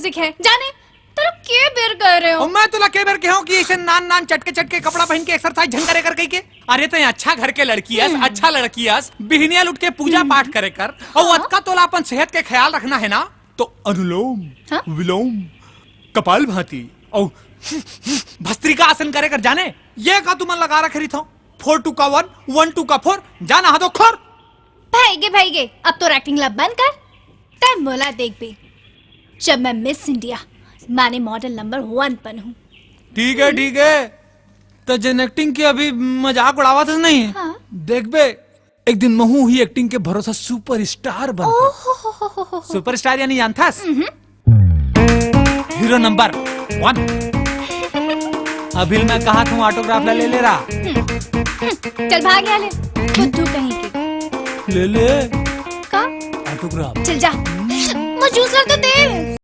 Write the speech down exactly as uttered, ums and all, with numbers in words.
Music है, जाने तोला के बेर कहे रहे हो। अउ मैं तोला के बेर कहे हंव कि अइसे नान नान चटके चटके कपड़ा पहिन के एक्सरसाइज झन करे कर कहिके। अरे तैं अच्छा घर के लड़की अस, हम्म। अच्छा लड़की अस, बिहनिया ल उठ के पूजा हम्म। पाठ करे कर, अउ हाँ। अतका तोला अपन सेहत के ख्याल रखना हे ना, तो अनुलोम, हाँ? विलोम, कपालभाति, अउ भस्त्रिका आसन करे कर जाने, ये का तुमन लगा रखे रहिथव? Four two का one, one two का four, जा नहा धो खोर। भइगे, भइगे, अब तोर एक्टिंग ला बंद कर। तैं मोला देखबे, जब मैं मिस इंडिया, माने मॉडल नंबर वन बनहूं। ठीक हे, ठीक हे। त जेन एक्टिंग के अभी मजाक उड़ावत हस नहीं, हाँ। देखबे, एक दिन महूं ही एक्टिंग के भरोसा सुपरस्टार बनहूं। ओहो हो हो हो हो। सुपरस्टार यानी जानथस? हम्म। हीरो नंबर वन। अभी मैं कहा था, ऑटोग्राफ ला ले ले रहा। हम्म, हम्म, चल भाग यहाँ ले, बुद्धू कहीं के। ले ले। का? ऑटोग्राफ। चल जा, मुझे जूस ला तो दे।